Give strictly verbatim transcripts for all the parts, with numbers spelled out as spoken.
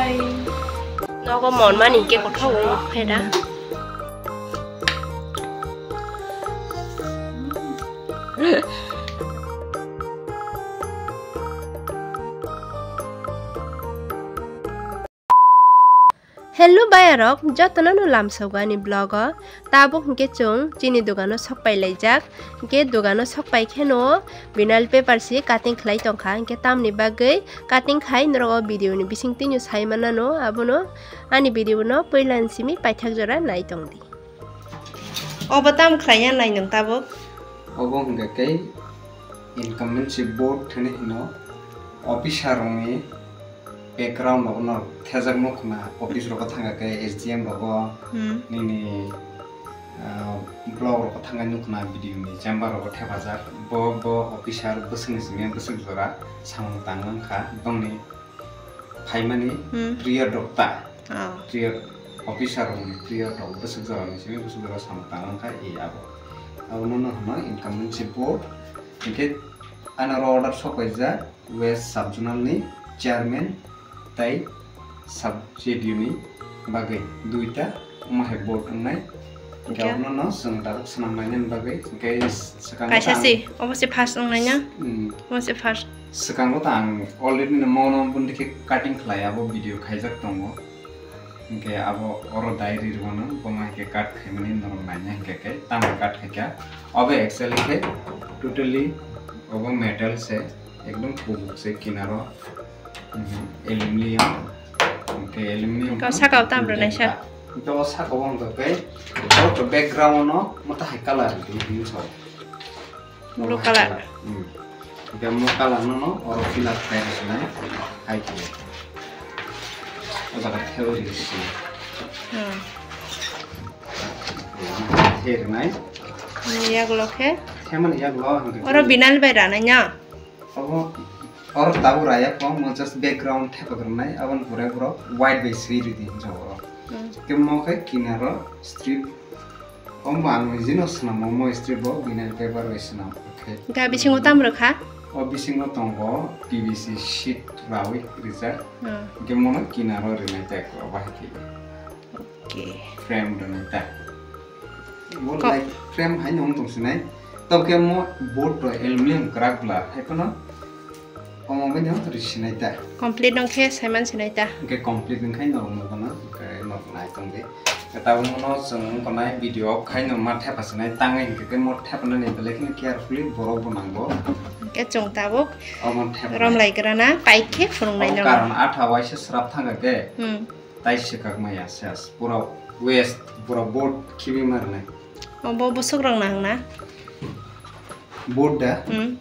Nogo mon mani ke kothok wng khe da. Hello bayarok, jotono no lamsogo ani vlog o. Tabuk hinkhe chwng chini dogano sokpai laijak. Hinkhe dogano sokpai kheno vinyl paper se cutting khlai tongkha. Hinkhe tamni bagwi cutting khai norok o video ni bising tini sai manano, abono ani video no puila ni simi paithak jora nai tongdi. Obo tam khlaiya nai nwng tabuk? Obo hwnkha khe incumbency board hwnwi hino, officer rokni background rokno thejak nukhna, office rogo thangkha khe S D M rogo, hmm, nini, ah, block rogo thangkha nukhna, B D O ni chamber rogo thepajak, bo, bo officer bwswkni simi bwswk jora samung tang wngkha, bongni phaimani, hmm, period rok ta. Oh. Period, officer rokni period rok bwswk jora ni simi bwswk jora samung tang wngkha, e abo. Abono no hwno incumbency board. Hinkhe ano oro order sok paijak West Sub Zonal ni chairman tei sub C D O ni bagwi duita wngma hai board wngnai. Hinkhe, okay, abono no chwng tabuk swnam lainani bagwi, hinkhe swkang kaisa tang se, obo se first wngnai na? Hmm. Obo se first. Swkango ta ang already no mono bundi khe cutting khlai abo video khaijak tongo. Hinkhe abo oro diary rwmano boma hinkhe cut khaimani norok naina hinkhe khe tamo cut khaikha. Obo actually khe totally obo metal se ekdom kubuk se kinaro, mhm, aluminium. Hinkhe aluminium. Kau sakao tam rwnai sa. Hinkhe o sakao wngkha khe o background no mota hai color di hinwi sao. Blue color. Hmm. Hinkhe mo color no no oro fill up khai rwsinai. Hai khe. O jaga theory rwsinai. Hmm. Theory nai. Ni yaglo khe? Themani yaglo hwnkhe. Oro vinyl bai ranai na? Obo, oro tabuk raya kho, mo just background thepa rwnai, aboni pore borok white bai swi rwdi hinwi jago oro. Hmm. Hinkhe mo khe kinaro strip. Omo ang nijino swnamo, mo strip bo vinyl paper bai swnam. Okay. Ga bisingo tam rwkha? O bisingo tongo P V C sheet rawi rijak. Hmm. Hinkhe mono kinaro rinai ta, obo hai khe. Okay. Frame rwnai ta. Bo ko- like frame hai nung tong sinai. Tokhe mo board rok aluminium kwrak bla, hai phano omo bai no risinai ta. Complete nung khe saiman sinai ta. Hinkhe complete wngkhai norok nukgo no, hinkhe norok nai tongdi. Tabuk no chwng wngkha nai video off khai no ma thepa sinai tangwi hinkhe khe mo thepa nani belai kheno carefully borok bo nango. Hinkhe chwng tabuk omo thepa romlai grana paikhe phunuknai. Omo no karon atha waisa swrap thangkha khe. Hmm. Tai swkak maya ses, pura waste, pura board khibi marnai. Obo bwswk rok nang na? Board da? Hmm.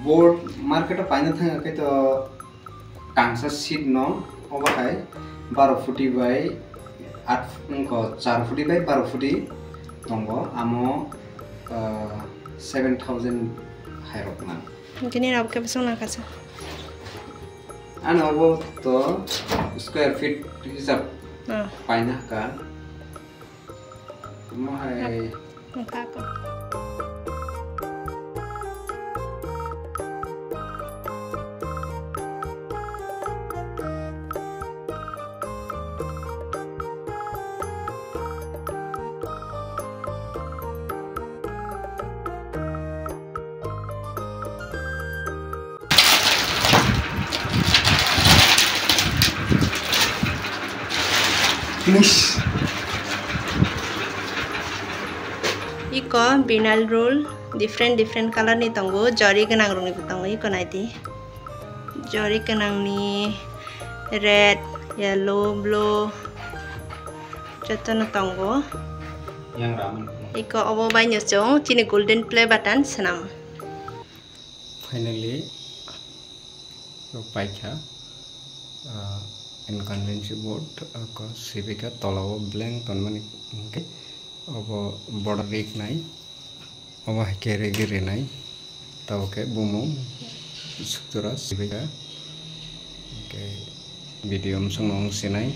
Board market o paina thang khe to kangsa sheet no obo hai baro futi bai at, wngkha char futi bai baro futi tongo, amo, ah, seven thousand hai rok nang. Tini rok khe bwswk nang kha sa? Ano obo to square feet hisab, ah, paina kha. Omo hai. Wngkha kho. Finish. Iko vinyl roll different different color ni tongo, jori gwnang rok ni bo tongo, iko naidi. Jori gwnang ni red, yellow, blue jotono tongo. Yang ramen. Iko obo bai no chwng chini golden play button swnam. Finally, rok paikha, ah, incumbency board, ah, ko sibika tola o blank tonmani hinkhe obo border rig nai, obo hai khe rig rinai, tabo khe bumung suktura sibika, hinkhe video msung nung sinai,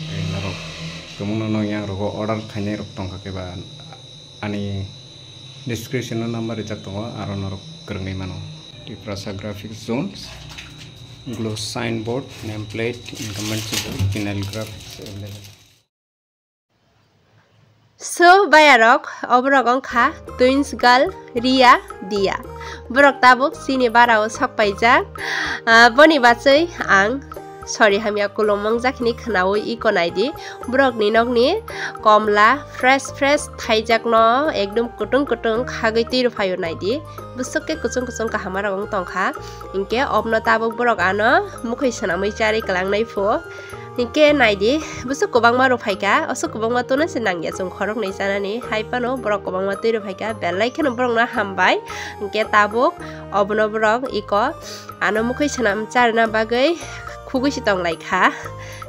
tei norok tumung no nung yang rogo order khainai rok tongkha khe ba. Ani description o number rijak tongo, aro norok kwrwngwi mano. Tiprasa Graphics Zones. Glow signboard, nameplate, incumbent, vinyl graphics available. So, bayarok, oborok wngkha twins girl Ria, Dia. Borok tabuk chini barao sok paijak. Ah, boni bachwi ang sorry hamya kulomong jakni khnaui iko naidi. Borokni nokni komla fresh fresh thaijakno ekdom kutung kutung khagwi twi rwphaio naidi. Bwswk khe kuchung kuchung kahamarok wng tongkha. Hinkhe obno tabuk borok ano mukhwi swnamwi charwi kwlangnai pho. Hinkhe naidi, bwswk kwbangma rwphaikha, aswk kwbangma tuna se nangya chwng khoroknwi chanani, hai phano borok kwbangma twi rwphaikha, belai kheno borokno hambai. Hinkhe tabuk obono borok iko ano mukhwi swnam charwna bagwi khugwi se tonglaikha.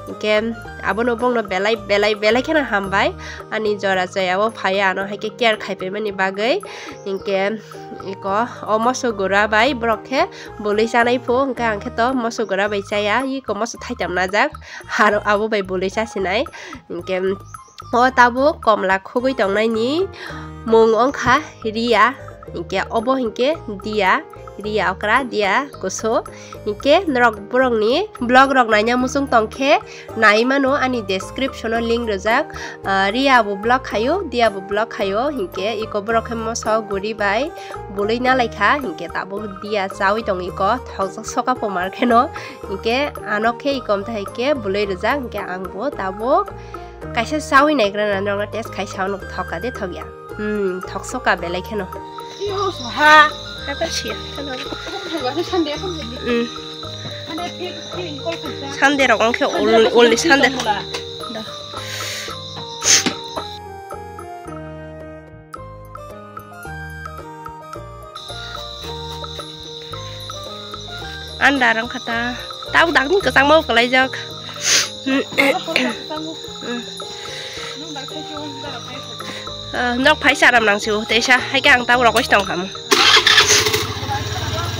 Hinkhe abono bongno belai belai belai kheno hambai, ani jora chaya o phaiwi ano hai khe care khaipaimani bagwi. Hinkhe iko o moso gura bai borok khe bului chanai pho, hwnkhe ang khe to moso gura bai chaya, iko moso thaitam najak, aro abo bai bului chasinai. Hinkhe o tabuk komla khugwi tongnaini mung wngkha Ria, hinkhe obo hinkhe Dia, Ria okra, Dia kusu. Hinkhe norok borokni vlog rok naina muchung tongkhe nai mano, ani description o link rwjak. Ah, Ria bo vlog khaio, Dia bo vlog khaio, hinkhe iko borok khe moso guri bai bului nalaikha, hinkhe tabuk Dia chawi tongo iko, thokjak soka pumar kheno, hinkhe ano khe iko mtha hai khe bului rwjak, hinkhe ang bo tabuk kaisa chawi naigra na norokno test khai sao nuk thok ka de thok ya. Hmm, thok soka belai kheno. Ha, kata sia, kata. Hmm. Sunday rok wngkhe ul-, ulni Sunday. Da. Andar wngkha ta. Tabuk dakni kwchangma bo kwlaijak. Hmm. Ah, nok phai saram nang sio, teisa, hai khe ang tabuk rokoi tong khamu.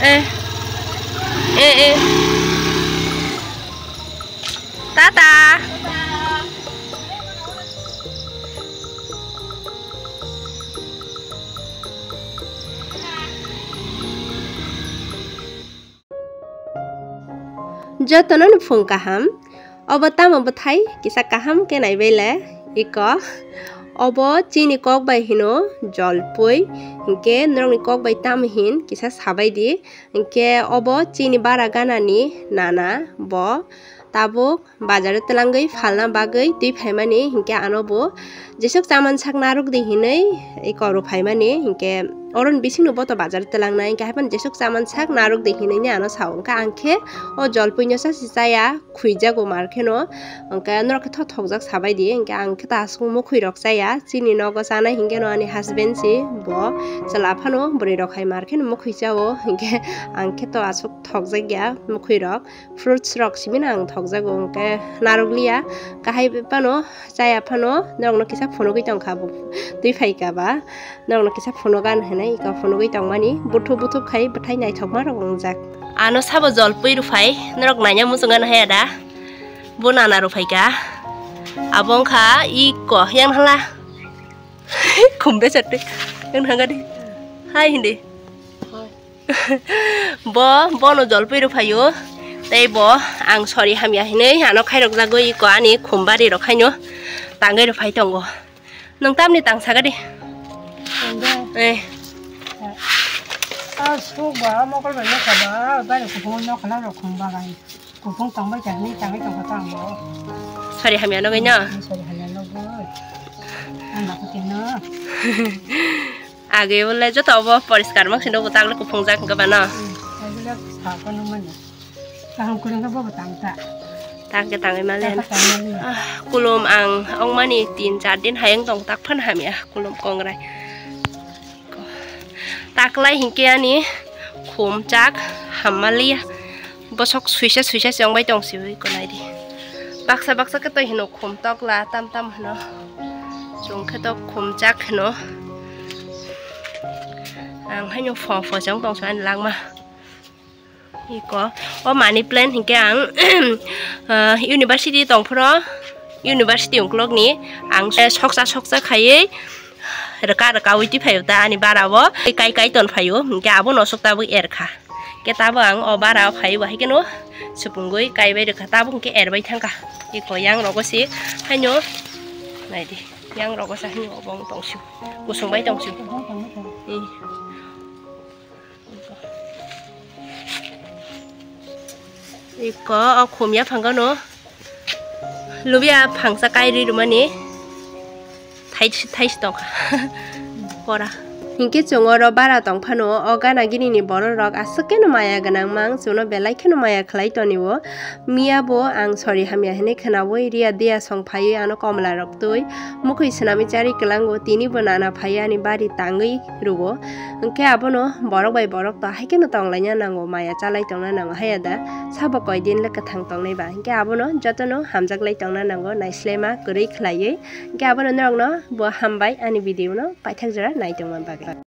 Eh. Eh, eh. Tata. Jotono no phung kaham. Obo tamo bwthai kisa kaham khe naibai le iko. Obo chini kok bai hino jolpui, hinkhe norokni kok bai tamo hin kisa sabai di. Hinkhe obo chini bara ganani nana, bo tabuk bazar o twlangwi phalna bagwi twi phaimani, hinkhe ano bo jesuk chaman sak narwk di hinwi iko rw phaimani, hinkhe oro ni bisingno bo to bazar twlangnai, hinkhe haiphano jesuk chaman sak narwk di hinwi ni ano sao, hinkhe ang khe o jolpui no chasi chaya, khwijago mar kheno, hinkhe norok khe thok thokjak sabai di, hinkhe ang khe ta aswk mukhwi rok chaya, chini nogo chanai hinkhe no ani husband si bo chwla phano bwrwi rok hai mar kheno mukhwi chao, hinkhe ang khe to aswk thokjak ya mukhwi rok. Fruits rok simi no ang thokjago, hwnkhe narwk liya, kahai phano chaya phano norokno kisa phunugwi tongkha, bo twi phaikha ba norokno kisa phunugan hinwi iko phunugwi tongmani, buthup buthup khai bwthai naithokma rok wngjak. Ano sabo jolpui rwphai norok naina muchungano haya da, bo nana rwphaikha, abo wngkha iko yang hala khumbe chatte yang thangani hai hindi. Bo, bono jolpui rwphaio. Tei bo ang sori hamya hinwi ano khairokjagwi iko ani khumbari rok khaino tangwi rwphai tongo. Nwng tamni tang sagadi? Tangwi. Eh. Ah, suk ba, mokol bai nokha ba, bari kuphung nokha na rok khum bagan. Kuphung tangbai tangwi tangwi tongkha tang bo. Sori hamya nogwi no? Sori hamya nogwi. Ang ba kutino. Age bole joto obo poriskar maksino bo tagle kuphungjak hwnkhe bano. Hmm, tagle sakono mani. Kaham kwrwngkhe bobo tangta. Tangkhe tangwi malen. Tangkhe tangwi malen. Ah, kulum ang ongmani tin char din hayung tong tak phano hamya kulum kongrai. Taklai hinkhe ani khum chak hamma liya. Bosok suisa suisa se wngbai tong sibui ko naidi. Baksa baksa khe to hino khum tokla tam tam hino. Chwng khe to khum chak hino. Ang haino pho pho se wng tong sibui ani langma. Iko o money plant hinkhe ang, ah, university tong phoro, university ungkulukni ang soksa soksa khaiwi rwka rwkaui twi phaio ta ani bara o kai kai ton phaio hinkhe abo nosok tabuk erkha. Khe tabuk ang o bara o phaiwi bahai kheno Supungwi kaibai rwkha, tabuk hwnkhe erbai thangkha. Iko yang rogo se haino naidi, yang rogo se haino obo wng tongsu, kusung bai tongsu. Hmm. Iko o khumya phangano lubia phangsa kairwi rwmani thais thais tongkha. Pora. Hinkhe chwng oro bara tongphano o gana gini ni borok rok aswk khe no maya gwnang mang, chwngno belai kheno maya khlai tonio. Miya bo ang sori hamya hinwi khwnawi Riya Diya song phaiwi ano komla rok twi mukhwi swnamwi charwi kwlango, tini bo nana phaiwi ani bari tangwi rwo. Hwnkhe abono borok bai borok to hai kheno tonglaina nango, maya chalai tongna nango, haiya da sabo koi din le kwthang tongnai ba. Hwnkhe abono jotono hamjaklai tongna nango, naislaima kwrwi khlaiwi. Hwnkhe abono norokno bo hambai ani video no paithak jora nai tongma bagwi.